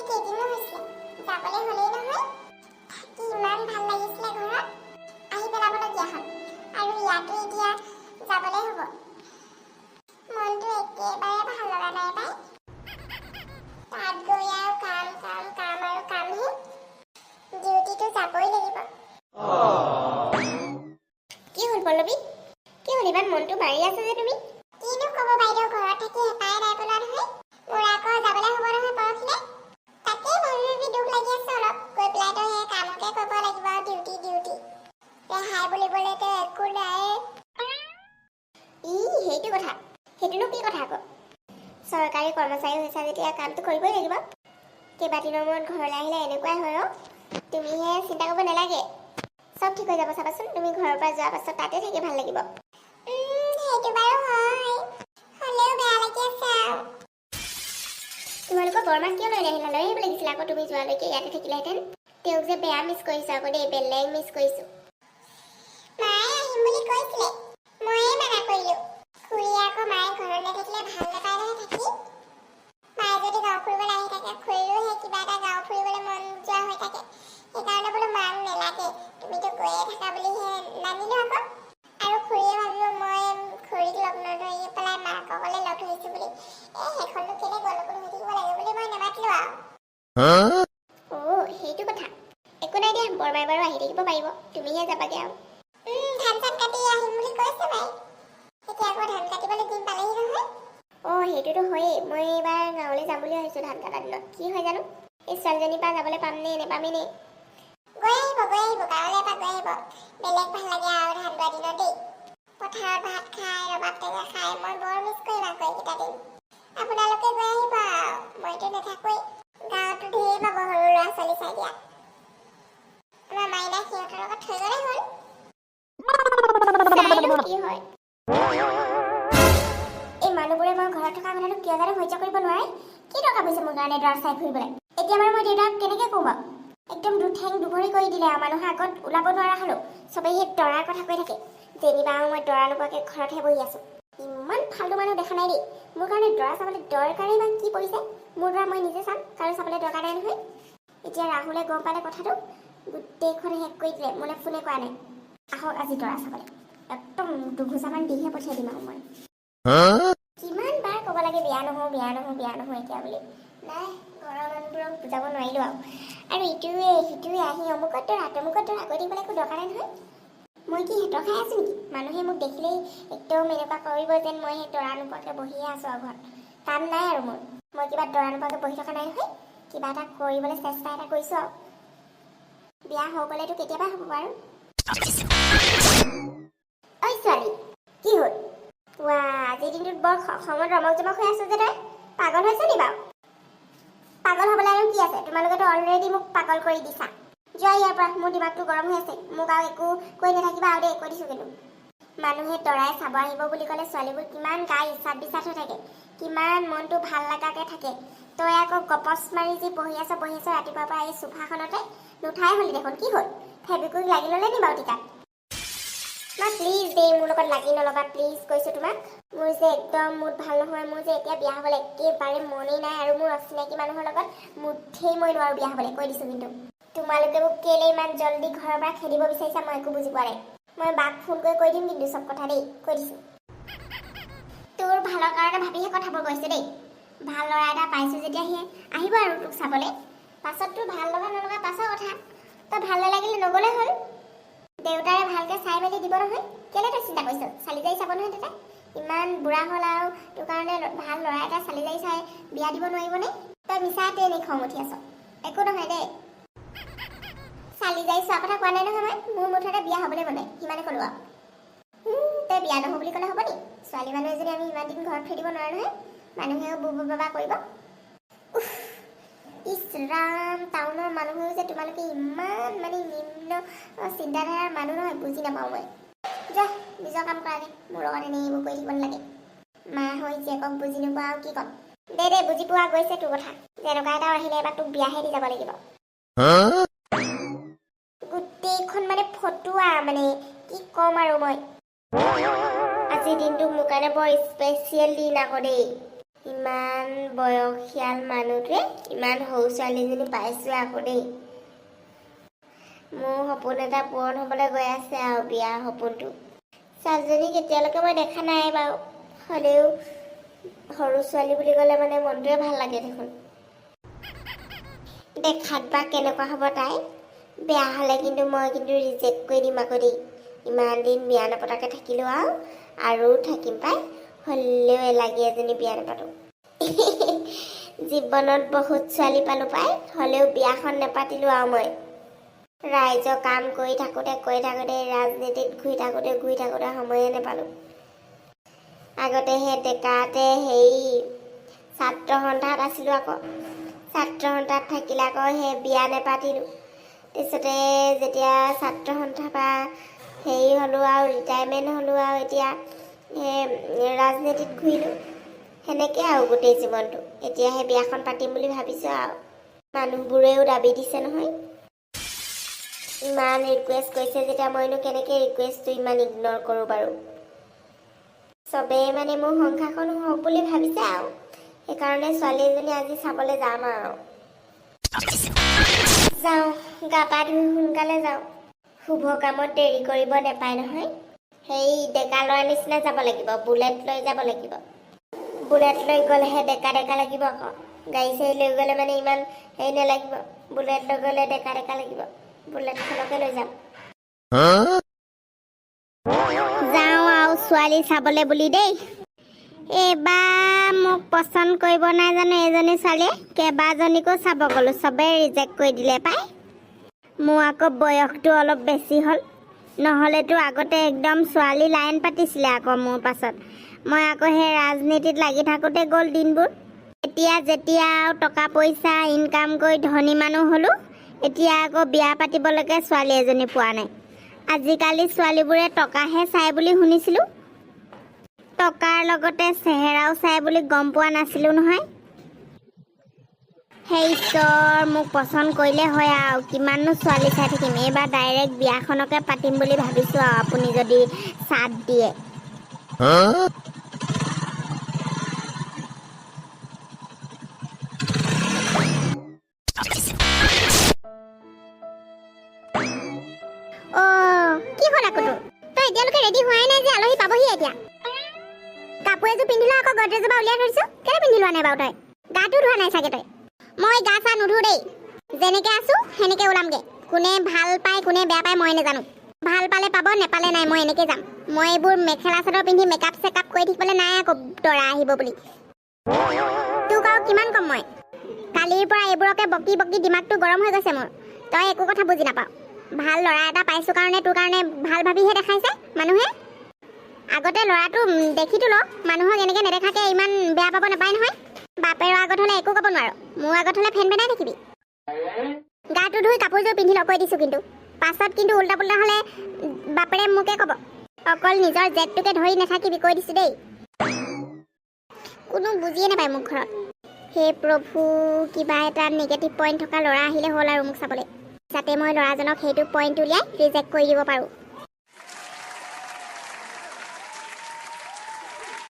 কেইদিনো হৈছিলে, যাবলৈ হ'লেই নহয়। থাকি ইমান ভাল লাগিছিলে, ঘৰত আহি পেলাবলগীয়া হ'ল। আৰু ইয়াতো এতিয়া যাবলৈ হ'ব। মনটো একেবাৰে ভাল লগা নাই পাই। তাত গৈ আৰু কাম, কাম, কাম আৰু কামহে। ডিউটিটো যাবই লাগিব। কি হ'ল পল্লৱী? কি হ'ল? ইমান মনটো মাৰি আছে যে তুমি? কিনো ক'ব বাইদেউ, ঘৰত থাকি হেঁপাহে নাই পেলোৱা নহয়। মোৰ আকৌ যাবলৈ হ'ব নহয় পৰহিলে। তাকেই ভাবি ভাবি দুখ লাগি আছে অলপ। গৈ পেলাইতো সেই কামকে কৰিব লাগিব আৰু, ডিউটি ডিউটি, ৰেহাই বুলিবলৈতো একো নাই। ই, সেইটো কথা, সেইটোনো কি কথা আকৌ? চৰকাৰী কৰ্মচাৰী হৈছা যেতিয়া কামটো কৰিবই লাগিব। কেইবাদিনৰ মূৰত ঘৰলৈ আহিলে এনেকুৱাই হয় অ'। তুমিহে চিন্তা কৰিব নালাগে, চব ঠিক হৈ যাব। চাবাচোন, তুমি ঘৰৰ পৰা যোৱাৰ পাছত তাতে থাকি ভাল লাগিব। সেইটো বাৰু হয়, হ'লেও বেয়া লাগি আছে আৰু। তোমালোকৰ বৰমাক কিয় লৈ নাহিলা? লৈ আহিব লাগিছিলে আকৌ। তুমি যোৱালৈকে ইয়াতে থাকিলেহেঁতেন। তেওঁক যে বেয়া মিছ কৰিছোঁ আকৌ দেই, বেলেগ মিছ কৰিছোঁ। মায়ে আহিম বুলি কৈছিলে, ময়ে মানা কৰিলো। খুৰীয়ে আকৌ মায়ে ঘৰত নাথাকিলে ভাল নাপায় নহয় থাকি। মায়ে যদি গাঁও ফুৰিবলৈ আহি থাকে, খুৰীৰো সেই কিবা এটা গাঁও ফুৰিবলৈ মন যোৱা হৈ থাকে। সেইকাৰণে বোলো মাক নেলাগে, তুমিতো গৈয়ে থাকা বুলিহে নানিলো আকৌ। আৰু খুৰীয়ে ভাবিব মই খুৰীক লগ নধৰি পেলাই মাক অকলে লগ ধৰিছো বুলি। এই সেইখননো কেলে গ'ল হৈ থাকিব লাগে বুলি মই নামাতিলো আৰু। অ', সেইটো কথা। একো নাই দিয়া, বৰমাই বাৰু আহি থাকিব পাৰিব, তুমিহে যাবাগে আৰু। ধান চান কাটি আহিম বুলি কৈছে মায়ে। এতিয়া আকৌ ধান কাটিবলৈ দিন পালেহি নহয়। অ', সেইটোতো হয়েই। মই এইবাৰ গাঁৱলৈ যাম বুলি ভাবিছোঁ ধান কটা দিনত। কি হয় জানো, এই ছোৱালীজনীৰ পৰা যাবলৈ পাম নে নেপামেই নে? গৈ আহিব, গৈ আহিব, গাঁৱলৈ এপাক গৈ আহিব। বেলেগ ভাল লাগে আৰু ধান দোৱা দিনত দেই। পথাৰত ভাত খাই, ৰবাব টেঙা খাই মই বৰ মিছ কৰিম আকৌ এইকেইটা দিন। আপোনালোকে গৈ আহিব আৰু, মইতো নাথাকোৱেই। গাঁৱতো ঢেৰ পাব সৰু ল'ৰা ছোৱালী চাই দিয়া। আমাৰ মাইনাক সিহঁতৰ লগত থৈ গ'লে হ'ল। চাই লওঁ কি হয়। এই মানুহবোৰে মই ঘৰত থকা কথাটো কিয় জানো সহ্য কৰিব নোৱাৰে। কি দৰকাৰ পৰিছে মোৰ কাৰণে দৰা চাই ফুৰিবলৈ? এতিয়া বাৰু মই দেউতাক কেনেকে কওঁ বাৰু? একদম দুঠেং দুভৰি কৰি দিলে আৰু, মানুহৰ আগত ওলাব নোৱাৰা হ'লো। চবেই সেই দৰাৰ কথা কৈ থাকে। যেনিবা আৰু মই দৰা নোপোৱাকে ঘৰতহে বহি আছো। ইমান ফাল্টু মানুহ দেখা নাই দেই। মোৰ কাৰণে দৰা চাবলৈ দৰকাৰেই বা কি পৰিছে? মোৰ দৰা মই নিজে চাম, কাৰো চাবলৈ দৰকাৰ নাই নহয়। এতিয়া ৰাহুলে গম পালে কথাটো, গোটেইখন শেষ কৰি দিলে। মোলৈ ফোনে কৰা নাই। আহক আজি দৰা চাবলৈ, একদম দুঘোচামান দিহে পঠিয়াই দিম আৰু মই। কিমান বাৰ ক'ব লাগে বিয়া নহওঁ, বিয়া নহওঁ, বিয়া নহওঁ এতিয়া বুলি। নাই, ঘৰৰ মানুহবোৰক বুজাব নোৱাৰিলোঁ আৰু। আৰু ইটোৱে সিটোৱে আহি অমুকত দৰা, তমুকত দৰা কৈ থাকিবলৈ একো দৰকাৰ নাই নহয়। মই কি হেতৰ খাই আছোঁ নেকি? মানুহে মোক দেখিলেই একদম এনেকুৱা কৰিব যেন মই সেই দৰা নোপোৱাকৈ বহিয়ে আছোঁ আৰু ঘৰত কাম নাই আৰু মোৰ। মই কিবা দৰা নোপোৱাকৈ বহি থকা নাই নহয়, কিবা এটা কৰিবলৈ চেষ্টা এটা কৰিছোঁ আৰু। বিয়া হৈ গ'লেতো কেতিয়াবা হ'ব বাৰু। ঐ ছোৱালী, কি হ'ল? ৱা, আজিৰ দিনটোত বৰ খঙত ৰমক জমক হৈ আছ যে তই। পাগল হৈছ নি বাৰু? পাগল হ'বলৈ আৰু কি আছে? তোমালোকেতো অলৰেডি মোক পাগল কৰি দিছা। যোৱা ইয়াৰ পৰা, মোৰ দিমাগটো গৰম হৈ আছে। মোক আৰু একো কৈ নাথাকিবা আৰু দেই, কৈ দিছোঁ কিন্তু। মানুহে দৰাই চাব আহিব বুলি ক'লে ছোৱালীবোৰ কিমান গা ইচাত বিচাত হৈ থাকে, কিমান মনটো ভাল লগাকে থাকে। তই আকৌ গপচ মাৰি যি বহি আছ, বহি আছ ৰাতিপুৱাৰ পৰা এই চোফাখনতে, নুঠাই হলি দেখোন। কি হ'ল? ফেবিকুইক লাগি ল'লে নি বাৰু টিকাত? মা, প্লিজ দেই, মোৰ লগত লাগি নল'বা, প্লিজ কৈছোঁ তোমাক। মোৰ যে একদম মুড ভাল নহয়। মোৰ যে এতিয়া বিয়া হ'বলৈ একেবাৰে মনেই নাই আৰু মোৰ অচিনাকি মানুহৰ লগত মুঠেই মই নোৱাৰোঁ বিয়া হ'বলৈ, কৈ দিছোঁ কিন্তু। তোমালোকে মোক কেলে ইমান জল্দি ঘৰৰ পৰা খেদিব বিচাৰিছা, মই একো বুজি পোৱা নাই। মই বাক ফোন কৰি কৈ দিম কিন্তু চব কথা দেই, কৈ দিছোঁ। তোৰ ভালৰ কাৰণে ভাবিহে কথাবোৰ কৈছোঁ দেই। ভাল ল'ৰা এটা পাইছোঁ যেতিয়া সি আহিব আৰু তোক চাবলৈ। পাছত তোৰ ভাল লগা নলগা পাছৰ কথা। তই ভাল নালাগিলে নগ'লে হ'ল। দেউতাৰে ভালকে চাই মেলি দিব নহয়, কেলে তই চিন্তা কৰিছ? চালি জাৰি চাব নহয় দেউতাই। ইমান বুঢ়া হ'ল আৰু তোৰ কাৰণে ভাল ল'ৰা এটা চালি জাৰি চাই বিয়া দিব নোৱাৰিবনে? তই মিছাতে এনেই খং উঠি আছ, একো নহয় দেই। চালি জাৰি চোৱা কথা কোৱা নাই নহয় মই। মোৰ মুঠতে বিয়া হ'বলৈ মন নাই, সিমানে ক'লো আৰু। তই বিয়া নহওঁ বুলি ক'লে হ'ব নি? ছোৱালী মানুহ এজনী আমি ইমান দিন ঘৰত থৈ দিব নোৱাৰো নহয়, মানুহেও বুবু বাবা কৰিব। উফ, ইছ ৰাম, টাউনৰ মানুহো যে তোমালোকে ইমান মানে নিম্ন চিন্তাধাৰাৰ মানুহ নহয়, বুজি নাপাওঁ মই। যা, নিজৰ কাম কৰাগে, মোৰ লগত এনেই এইবোৰ কৰি থাকিব নালাগে। মা হৈ জীয়েকক বুজি নোপোৱা আৰু কি ক'ম। দে দে, বুজি পোৱা গৈছে তোৰ কথা। যেনেকুৱা এটাও আহিলে এবাৰ তোক বিয়াহে দি যাব লাগিব। গোটেইখন মানে ফটুৱা, মানে কি ক'ম আৰু মই। আজিৰ দিনটো মোৰ কাৰণে বৰ স্পেচিয়েল দিন আকৌ দেই। ইমান বয়সীয়াল মানুহটোৱে ইমান সৰু ছোৱালীজনী পাইছোঁ আকৌ দেই। মোৰ সপোন এটা পূৰণ হ'বলৈ গৈ আছে আৰু, বিয়াৰ সপোনটো। ছোৱালীজনীক এতিয়ালৈকে মই দেখা নাই বাৰু, হ'লেও সৰু ছোৱালী বুলি ক'লে মানে মনটোৱে ভাল লাগে দেখোন। দেখাত বা কেনেকুৱা হ'ব তাই? বেয়া হ'লে কিন্তু মই কিন্তু ৰিজেক্ট কৰি দিম আকৌ দেই। ইমান দিন বিয়া নপতাকৈ থাকিলোঁ আৰু আৰু থাকিম পাই, হ'লেও এলাগী এজনী বিয়া নাপাতো। জীৱনত বহুত ছোৱালী পালোঁ পাই, হ'লেও বিয়াখন নাপাতিলোঁ আৰু। মই ৰাইজৰ কাম কৰি থাকোঁতে কৰি থাকোঁতে, ৰাজনীতিত ঘূৰি থাকোঁতে ঘূৰি থাকোঁতে সময়ে নাপালোঁ। আগতে সেই ডেকাতে হেৰি ছাত্ৰ সন্থাত আছিলোঁ আকৌ। ছাত্ৰ সন্থাত থাকিলে আকৌ সেই বিয়া নেপাতিলোঁ। তাৰপিছতে যেতিয়া ছাত্ৰ সন্থাৰ পৰা হেৰি হ'লোঁ আৰু ৰিটায়াৰমেণ্ট হ'লোঁ আৰু এতিয়া সেই ৰাজনীতিত ঘূৰিলোঁ, সেনেকৈ আৰু গোটেই জীৱনটো। এতিয়া সেই বিয়াখন পাতিম বুলি ভাবিছোঁ আৰু। মানুহবোৰেও দাবী দিছে নহয়, ইমান ৰিকুৱেষ্ট কৰিছে যেতিয়া মইনো কেনেকৈ ৰিকুৱেষ্টটো ইমান ইগন'ৰ কৰোঁ বাৰু? চবেই মানে মোৰ সংসাৰখন হওক বুলি ভাবিছে আৰু সেইকাৰণে ছোৱালী এজনী আজি চাবলৈ যাম আৰু। যাওঁ, গা পা ধুই সোনকালে যাওঁ। শুভ কামত দেৰি কৰিব নাপায় নহয়। সেই ডেকা ল'ৰা নিচিনা যাব লাগিব, বুলেট লৈ যাব লাগিব। বুলেট লৈ গ'লেহে ডেকা ডেকা লাগিব আকৌ। গাড়ী চাড়ী লৈ গ'লে মানে ইমান হেৰি নালাগিব, বুলেট লৈ গ'লে ডেকা ডেকা লাগিব। বুলেটখনকে লৈ যাম। যাওঁ আৰু ছোৱালী চাবলৈ বুলি দেই। এইবাৰ মোক পচন্দ কৰিব নাই জানো এইজনী ছোৱালীয়ে? কেইবাজনীকো চাব গ'লো, চবেই ৰিজেক্ট কৰি দিলে পাই। মোৰ আকৌ বয়সটো অলপ বেছি হ'ল, নহ'লেতো আগতে একদম ছোৱালী লাইন পাতিছিলে আকৌ মোৰ পাছত। মই আকৌ সেই ৰাজনীতিত লাগি থাকোঁতে গ'ল দিনবোৰ। এতিয়া যেতিয়া আৰু টকা পইচা ইনকাম কৰি ধনী মানুহ হ'লোঁ, এতিয়া আকৌ বিয়া পাতিবলৈকে ছোৱালী এজনী পোৱা নাই। আজিকালি ছোৱালীবোৰে টকাহে চাই বুলি শুনিছিলোঁ, টকাৰ লগতে চেহেৰাও চাই বুলি গম পোৱা নাছিলোঁ নহয়। সেই ঈশ্বৰ, মোক পচন্দ কৰিলে হয় আৰু, কিমাননো ছোৱালী চাই থাকিম? এইবাৰ ডাইৰেক্ট বিয়াখনকে পাতিম বুলি ভাবিছোঁ আৰু, আপুনি যদি চাথ দিয়ে। অ' কি হ'ল আকৌ তোৰ? তই এতিয়ালৈকে ৰেডি হোৱাই নাই যে? আলহী পাবহি এতিয়া। কাপোৰ এযোৰ পিন্ধি লোৱা আকৌ। গডৰেজৰ পৰা উলিয়াই ধৰিছো, কেলে পিন্ধি লোৱা নাই বাৰু তই? গাটো ধোৱা নাই চাগে তই। মই গা চা নুধো দেই, যেনেকে আছো সেনেকে ওলামগে। কোনে ভাল পায়, কোনে বেয়া পায় মই নাজানো। ভাল পালে পাব, নেপালে নাই। মই এনেকে যাম। মই এইবোৰ মেখেলা চাদৰ পিন্ধি মেকআপ চেকআপ কৰি থাকিবলৈ নাই আকৌ দৰা আহিব বুলি। তোক আৰু কিমান ক'ম মই? কালিৰ পৰা এইবোৰকে বকি বকি দিমাগটো গৰম হৈ গৈছে মোৰ। তই একো কথা বুজি নাপাৱ। ভাল ল'ৰা এটা পাইছো কাৰণে তোৰ কাৰণে ভাল ভাবিহে দেখাইছে মানুহে। আগতে ল'ৰাটো দেখিতো ল। মানুহক এনেকে নেদেখাকে ইমান বেয়া পাব নাপায় নহয়। বাপেৰৰ আগত হ'লে একো ক'ব নোৱাৰ, মোৰ আগত হ'লে ফেন ফেনাই থাকিবি। গাটো ধুই কাপোৰযোৰ পিন্ধি ল, কৈ দিছো কিন্তু। পাছত কিন্তু উল্টা পুল্টা হ'লে বাপেৰে মোকে ক'ব। অকল নিজৰ জেদটোকে ধৰি নাথাকিবি, কৈ দিছো দেই। কোনো বুজিয়ে নাপায় মোক ঘৰত। হে প্ৰভু, কিবা এটা নিগেটিভ পইণ্ট থকা ল'ৰা আহিলে হ'ল আৰু মোক চাবলৈ, যাতে মই ল'ৰাজনক সেইটো পইণ্ট উলিয়াই ৰিজেক্ট কৰি দিব পাৰোঁ।